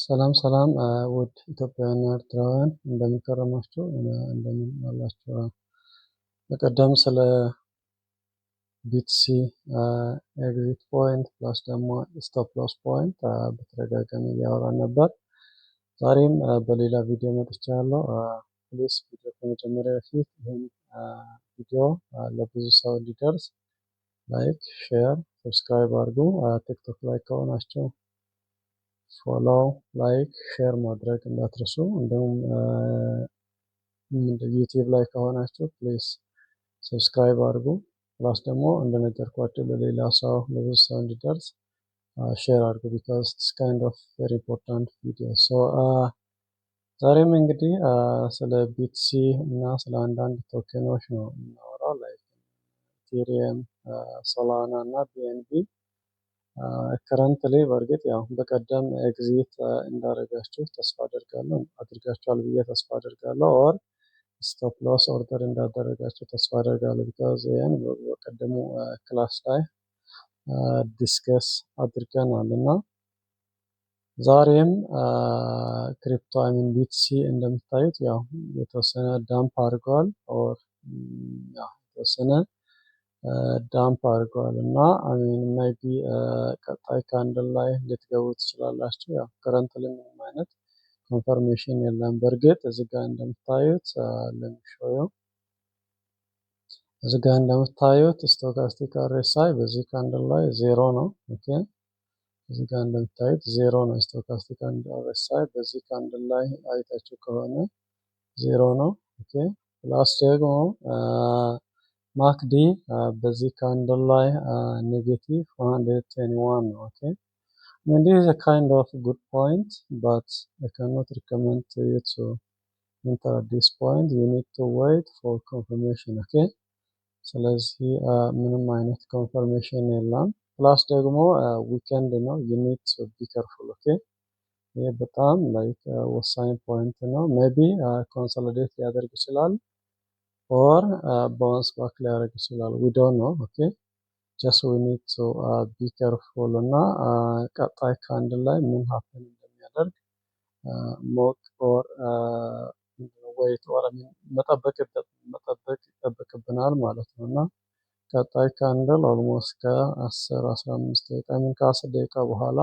ሰላም ሰላም ውድ ኢትዮጵያውያን ኤርትራውያን፣ እንደምን ከረማችሁ? እንደምን አላችሁ? በቀደም ስለ BTC exit point plus ደግሞ stop loss point በተደጋጋሚ እያወራን ነበር። ዛሬም በሌላ ቪዲዮ መጥቻለሁ። Please ቪዲዮ ከመጀመሪያ በፊት ይህን ቪዲዮ ለብዙ ሰው እንዲደርስ like፣ share፣ subscribe አድርጉ። ቲክቶክ ላይ ከሆናችሁ follow፣ like፣ share ማድረግ እንዳትረሱ። እንዲሁም ዩቲዩብ ላይ ከሆናችሁ please subscribe አድርጉ። Plus ደግሞ እንደነገርኳችሁ ለሌላ ሰው፣ ለብዙ ሰው እንዲደርስ share አድርጉ because it's kind of very important video። So ዛሬም እንግዲህ ስለ BTC እና ስለ አንዳንድ token ኖች ነው የምናወራው፣ like Ethereum፣ Solana እና BNB። Currently በእርግጥ ያው በቀደም exit እንዳደረጋችሁ ተስፋ አደርጋለሁ፣ አድርጋችኋል ብዬ ተስፋ አደርጋለሁ፣ or stop loss order እንዳደረጋችሁ ተስፋ አደርጋለሁ። Because ይህን በቀደሙ class ላይ discuss አድርገናል። እና ዛሬም crypto፣ I mean BTC እንደምታዩት ያው የተወሰነ dump አድርገዋል or የተወሰነ dump አድርገዋል። እና I mean maybe ቀጣይ candle ላይ ልትገቡ ትችላላችሁ። ያው currently ምንም አይነት confirmation የለም። በእርግጥ እዚህ ጋር እንደምታዩት፣ let me show you፣ እዚህ ጋር እንደምታዩት stochastic RSI በዚህ candle ላይ ዜሮ ነው። Okay፣ እዚህ ጋር እንደምታዩት ዜሮ ነው። Stochastic RSI በዚህ candle ላይ አይታችሁ ከሆነ ዜሮ ነው። Okay፣ plus ደግሞ MACD በዚህ candle ላይ negative 121 ነው። Okay፣ I mean, this is a kind of good point, but I cannot recommend to you to enter at this point. You need to wait for confirmation, okay? ስለዚህ ምንም አይነት confirmation የለም። Plus ደግሞ weekend ነው። You need to be careful, okay? ይህ በጣም like ወሳኝ point ነው። Maybe consolidate ሊያደርግ ይችላል or bounce back ሊያደርግ ይችላል። We don't know, okay? Just we need to be careful እና ቀጣይ candle ላይ ምን happen እንደሚያደርግ ማወቅ or wait or መጠበቅ መጠበቅ ይጠበቅብናል ማለት ነው። እና ቀጣይ candle almost ከ10 15 ደቂቃ ምን ከ10 ደቂቃ በኋላ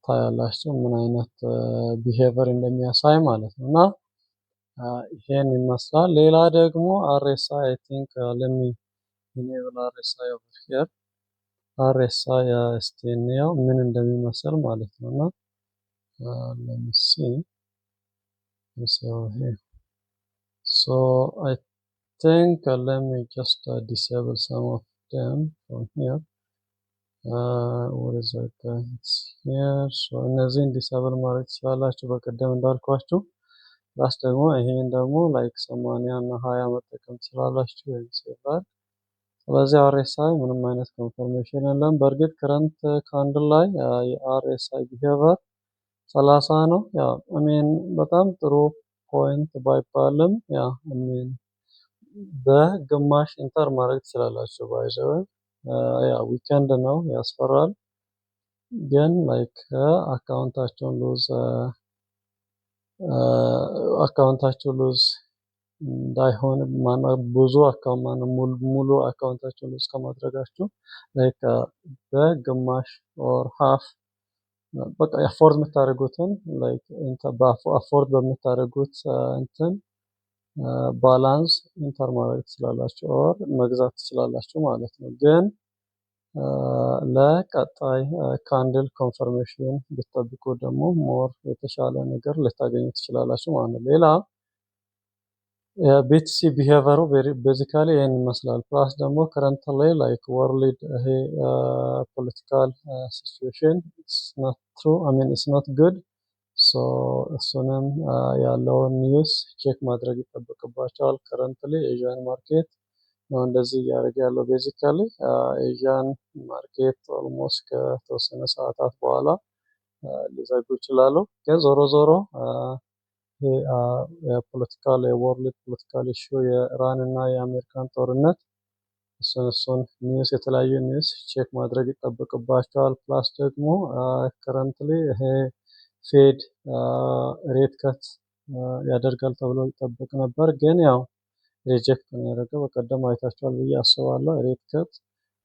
ታያላችሁ ምን አይነት behavior እንደሚያሳይ ማለት ነው። እና ይሄን ይመስላል። ሌላ ደግሞ RSI፣ I think let me enable RSI over here። RSI እስቲ እንየው ምን እንደሚመስል ማለት ነው። እና let me see this over here። So I think let me just disable some of them from here. What is that guy? It's here. So እነዚህን disable ማድረግ ትችላላችሁ በቀደም እንዳልኳችሁ። Plus ደግሞ ይሄን ደግሞ like 80 እና 20 መጠቀም ትችላላችሁ ወይም save። ስለዚህ RSI ምንም አይነት confirmation የለም። በእርግጥ current candle ላይ የ RSI behavior 30 ነው። ያው I mean በጣም ጥሩ point ባይባልም ያው I mean በግማሽ enter ማድረግ ትችላላችሁ። By the way ያው weekend ነው፣ ያስፈራል። ግን like account ኣቸው lose እንዳይሆን፣ ብዙ account ሙሉ account ኣቸውን lose ከማድረጋችሁ like በግማሽ or half በቃ afford የምታደርጉትን፣ like afford በምታደርጉት እንትን balance enter ማድረግ ትችላላችሁ or መግዛት ትችላላችሁ ማለት ነው። ግን ለቀጣይ candle confirmation ብትጠብቁ ደግሞ more የተሻለ ነገር ልታገኙ ትችላላችሁ ማለት ነው። ሌላ የ BTC behavior ኡ basically ይህን ይመስላል። Plus ደግሞ currently like world ይሄ political situation it's not true, I mean, it's not good። So እሱንም ያለውን news check ማድረግ ይጠበቅባቸዋል። Currently Asian market ነው እንደዚህ እያደረገ ያለው። Basically Asian market almost ከተወሰነ ሰዓታት በኋላ ሊዘጉ ይችላሉ። ግን ዞሮ ዞሮ ይሄ የ political የ world political issue የኢራን እና የአሜሪካን ጦርነት እሱን news፣ የተለያዩ news check ማድረግ ይጠበቅባችኋል። Plus ደግሞ currently ይሄ Fed rate cut ያደርጋል ተብሎ ይጠበቅ ነበር፣ ግን ያው reject ነው ያደረገው። በቀደም አይታችኋል ብዬ አስባለሁ። Rate cut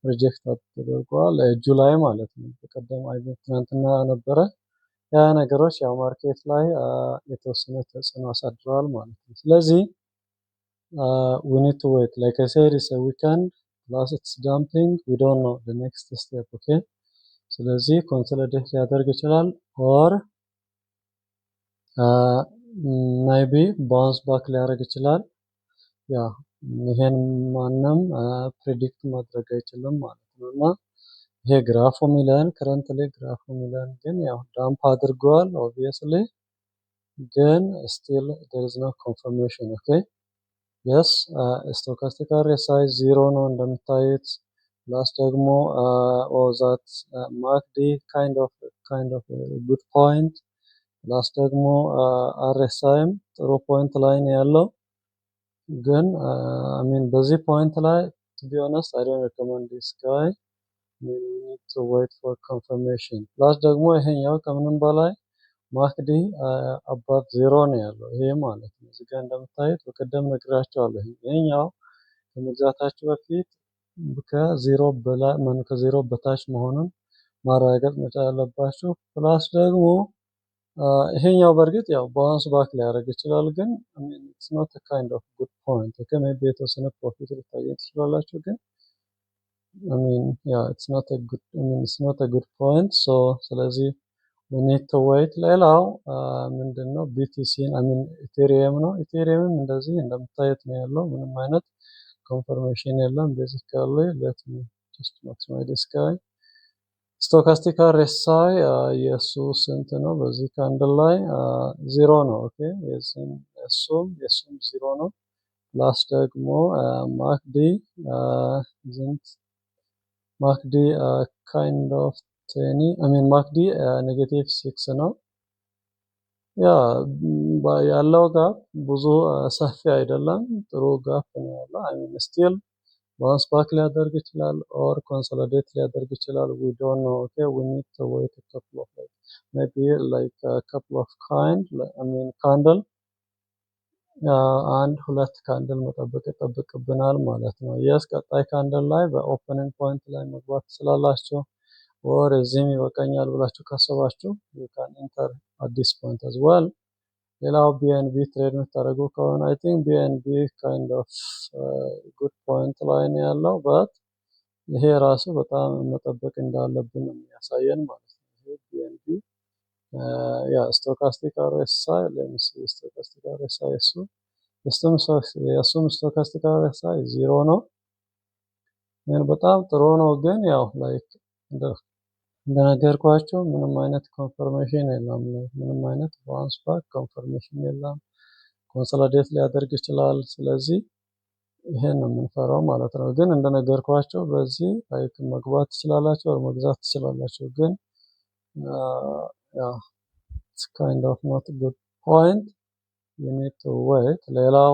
reject ተደርጓል፣ July ማለት ነው። በቀደም ትናንትና ነበረ። ያ ነገሮች ያው market ላይ የተወሰነ ተጽዕኖ አሳድረዋል ማለት ነው። ስለዚህ we need to wait. Like I said, it's a weekend, plus it's dumping. We don't know the next step, okay? ስለዚህ consolidate ሊያደርግ ይችላል or maybe bounce back ሊያደርግ ይችላል። Yeah፣ ይሄን ማንም predict ማድረግ አይችልም ማለት ነው። እና ይሄ ግራፉ ሚለን፣ currently ግራፉ ሚለን ግን ያው dump አድርገዋል obviously፣ ግን still there is no confirmation, okay? Yes, stochastic RSI zero ነው እንደምታዩት። Plus ደግሞ that MACD kind of good point፣ plus ደግሞ RSI ም ጥሩ point ላይ ነው ያለው። ግን I mean በዚህ point ላይ to be honest, I don't recommend this guy. We need to wait for confirmation. Plus ደግሞ ይሄኛው ከምንም በላይ MACD above zero ነው ያለው ይሄ ማለት ነው። እዚህ ጋር እንደምታዩት በቀደም ነግራችኋለሁ። ይሄኛው ከመግዛታችሁ በፊት ከዜሮ በላይ፣ ከዜሮ በታች መሆኑን ማረጋገጥ መቻል አለባችሁ። Plus ደግሞ ይሄኛው በእርግጥ ያው bounce back ሊያደርግ ይችላል፣ ግን it's not kind of good point, okay? Maybe የተወሰነ profit ልታገኙ ትችላላችሁ፣ ግን I mean, yeah, it's not a good I mean, it's not a good point. So ስለዚህ we need to wait. ሌላው ምንድን ነው? BTC ን፣ I mean Ethereum ነው። Ethereum ም እንደዚህ እንደምታዩት ነው ያለው። ምንም አይነት confirmation የለም። Basically, let me just maximize this guy. Stochastic RSI የእሱ ስንት ነው? በዚህ candle ላይ ዜሮ ነው። Okay፣ የዚህም የእሱም ዜሮ ነው። Plus ደግሞ MACD ዝንት MACD kind of 20, I mean, MACD -6 ነው። Yeah፣ ያለው gap ብዙ ሰፊ አይደለም። ጥሩ gap ነው ያለው። I mean, still bounce back ሊያደርግ ይችላል or consolidate ሊያደርግ ይችላል። We don't know, okay? We need to wait a couple of, like, maybe like a couple of kind, I mean, candle፣ አንድ ሁለት candle መጠበቅ ይጠበቅብናል ማለት ነው። Yes፣ ቀጣይ candle ላይ በ opening point ላይ መግባት ትችላላችሁ። Or እዚህም ይበቃኛል ብላችሁ ካሰባችሁ you can enter at this point as well. ሌላው BNB trade የምታደርጉ ከሆነ I think BNB kind of good point ላይ ነው ያለው፣ but ይሄ ራሱ በጣም መጠበቅ እንዳለብን ነው የሚያሳየን ማለት ነው። ይሄ BNB, yeah, stochastic RSI, let me see stochastic RSI። እሱ የእሱም stochastic RSI zero ነው። በጣም ጥሩ ነው፣ ግን ያው like እንደነገርኳችሁ ምንም አይነት confirmation የለም። ምንም አይነት bounce back confirmation የለም። Consolidate ሊያደርግ ይችላል። ስለዚህ ይሄን ነው የምንፈራው ማለት ነው። ግን እንደነገርኳችሁ በዚህ like መግባት ትችላላችሁ፣ መግዛት ትችላላችሁ። ግን yeah, it's kind of not good point. You need to wait. ሌላው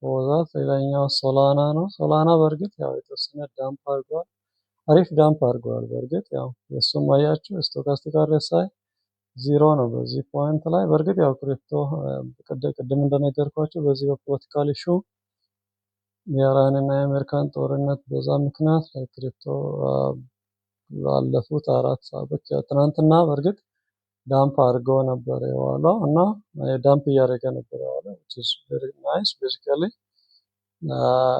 በዛት ሌላኛው Solana ነው። Solana በእርግጥ ያው የተወሰነ dump አድርጓል። አሪፍ dump አድርገዋል። በእርግጥ ያው የእሱም አያችሁ stochastic RSI zero ነው በዚህ point ላይ። በእርግጥ ያው crypto ቅድም እንደነገርኳችሁ በዚህ በ political issue፣ የኢራን እና የአሜሪካን ጦርነት፣ በዛ ምክንያት crypto ላለፉት 4 ሰዓቶች፣ ትናንትና በእርግጥ dump አድርገው ነበር የዋለው እና dump እያደረገ ነበር የዋለው፣ which is very nice. Basically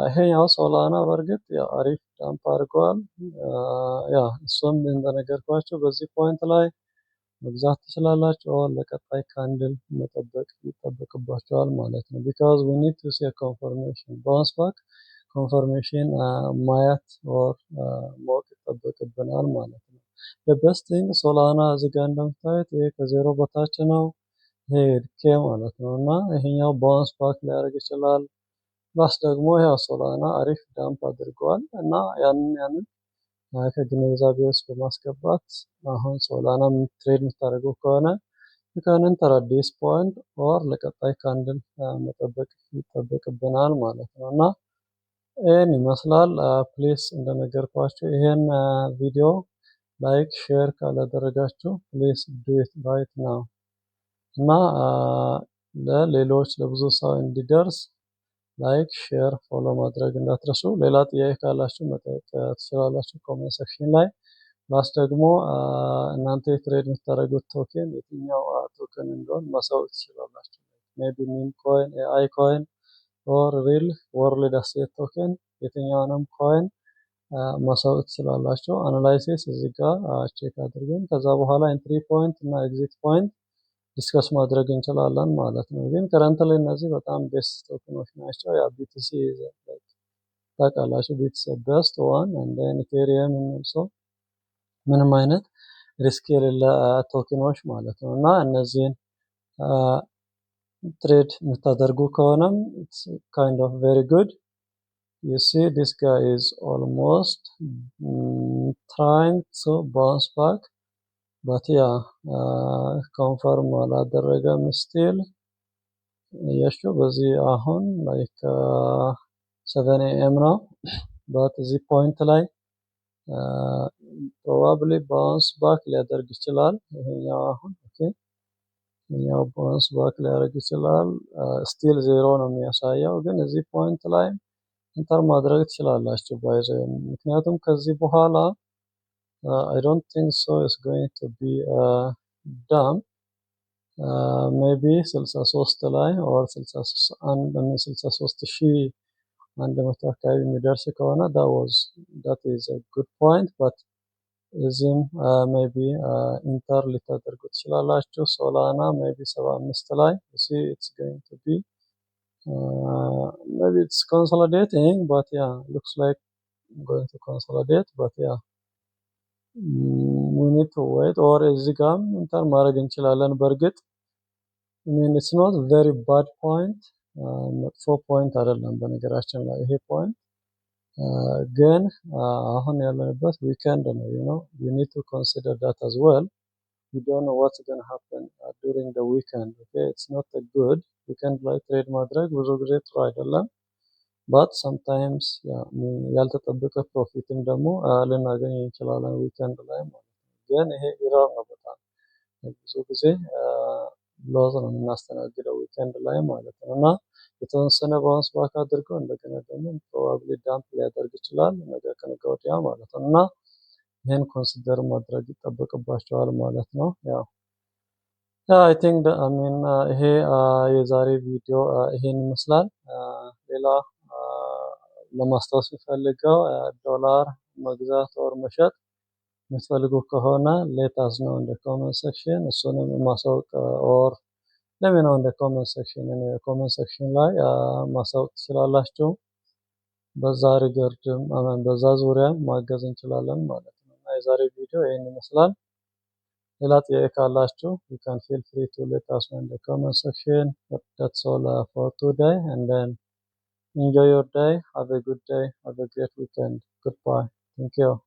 ይሄኛው Solana በእርግጥ ያው አሪፍ dump አድርገዋል። Yeah፣ እሱም እንደነገርኳችሁ በዚህ point ላይ መግዛት ትችላላችሁ። ለቀጣይ candle መጠበቅ ይጠበቅባችኋል ማለት ነው። Because we need to see confirmation, bounce back confirmation ማየት or ማወቅ ይጠበቅብናል ማለት ነው። Best thing Solana እዚህ ጋር እንደምታዩት ይሄ ከዜሮ በታች ነው። ይሄ ኬ ማለት ነው እና ይሄኛው bounce back ሊያደርግ ይችላል። Plus ደግሞ ያው Solana አሪፍ dump አድርገዋል እና ያንን ከግንዛቤ ውስጥ በማስገባት አሁን Solana trade የምታደርጉ ከሆነ you can enter at this point or ለቀጣይ candle መጠበቅ ይጠበቅብናል ማለት ነው። እና ይህን ይመስላል። Please እንደነገርኳችሁ ይሄን ቪዲዮ like፣ share ካላደረጋችሁ please do it right now እና ለሌሎች ለብዙ ሰው እንዲደርስ like፣ share፣ follow ማድረግ እንዳትረሱ። ሌላ ጥያቄ ካላችሁ መጠየቅ ትችላላችሁ comment section ላይ። Plus ደግሞ እናንተ trade የምታደርጉት token የትኛው token እንደሆን ማሳወቅ ትችላላችሁ። Maybe meme coin፣ AI coin or real world asset token፣ የትኛውንም coin ማሳወቅ ትችላላችሁ። Analysis እዚህ ጋር check አድርገን ከዛ በኋላ entry point እና exit point discuss ማድረግ እንችላለን ማለት ነው። ግን currently እነዚህ በጣም best token ኖች ናቸው። ያ BTC ታውቃላችሁ፣ BTC best one and Ethereum ሰው ምንም አይነት risk የሌለ token ኖች ማለት ነው። እና እነዚህን trade የምታደርጉ ከሆነም kind of very good. You see, this guy is almost trying to bounce back, but yeah, confirm አላደረገም still። እያችሁ በዚህ አሁን like 7 AM ነው፣ but እዚህ point ላይ probably bounce back ሊያደርግ ይችላል። ይሄኛው አሁን okay፣ ይሄኛው bounce back ሊያደርግ ይችላል። Still zero ነው የሚያሳየው፣ ግን እዚህ point ላይ enter ማድረግ ትችላላችሁ by the way፣ ምክንያቱም ከዚህ በኋላ I don't think so it's going to be dump. Maybe 63 ላይ or 63,100 አካባቢ የሚደርስ ከሆነ that is a good point, but እዚህም maybe enter ልታደርጉ ትችላላችሁ። Solana maybe 75 ላይ። See, it's going to be maybe it's consolidating, but yeah, looks like going to consolidate, but yeah, we need to wait or እዚህ ጋርም enter ማድረግ እንችላለን። በእርግጥ I mean, it's not very bad point፣ መጥፎ point አይደለም። በነገራችን ላይ ይሄ point ግን አሁን ያለንበት weekend ነው። You need to consider that as well. You don't know what's gonna happen during the weekend, okay? It's not a good weekend ላይ trade ማድረግ ብዙ ጊዜ ጥሩ አይደለም። But sometimes ያልተጠበቀ profit ም ደግሞ ልናገኝ እንችላለን weekend ላይ ማለት ነው። ግን ይሄ error ነው፣ በጣም ብዙ ጊዜ loss ነው የምናስተናግደው weekend ላይ ማለት ነው። እና የተወሰነ bounce back አድርገው እንደገና ደግሞ probably dump ሊያደርግ ይችላል ነገ ከነገ ወዲያ ማለት ነው። እና ይህን consider ማድረግ ይጠበቅባችኋል ማለት ነው። ያው I think, I mean, ይሄ የዛሬ ቪዲዮ ይሄን ይመስላል። ሌላ ለማስታወስ የምፈልገው ዶላር መግዛት or መሸጥ የምትፈልጉ ከሆነ let us know in the comment section። እሱንም ማሳወቅ or let me know in the comment section፣ comment section ላይ ማሳወቅ ትችላላችሁ። በዛ regard ም በዛ ዙሪያ ማገዝ እንችላለን ማለት ነው። እና የዛሬ ቪዲዮ ይህን ይመስላል። ሌላ ጥያቄ ካላችሁ you can feel free to let us know in the comment section. That's all for today, and then enjoy your day. Have a good day. Have a great weekend. Goodbye. Thank you.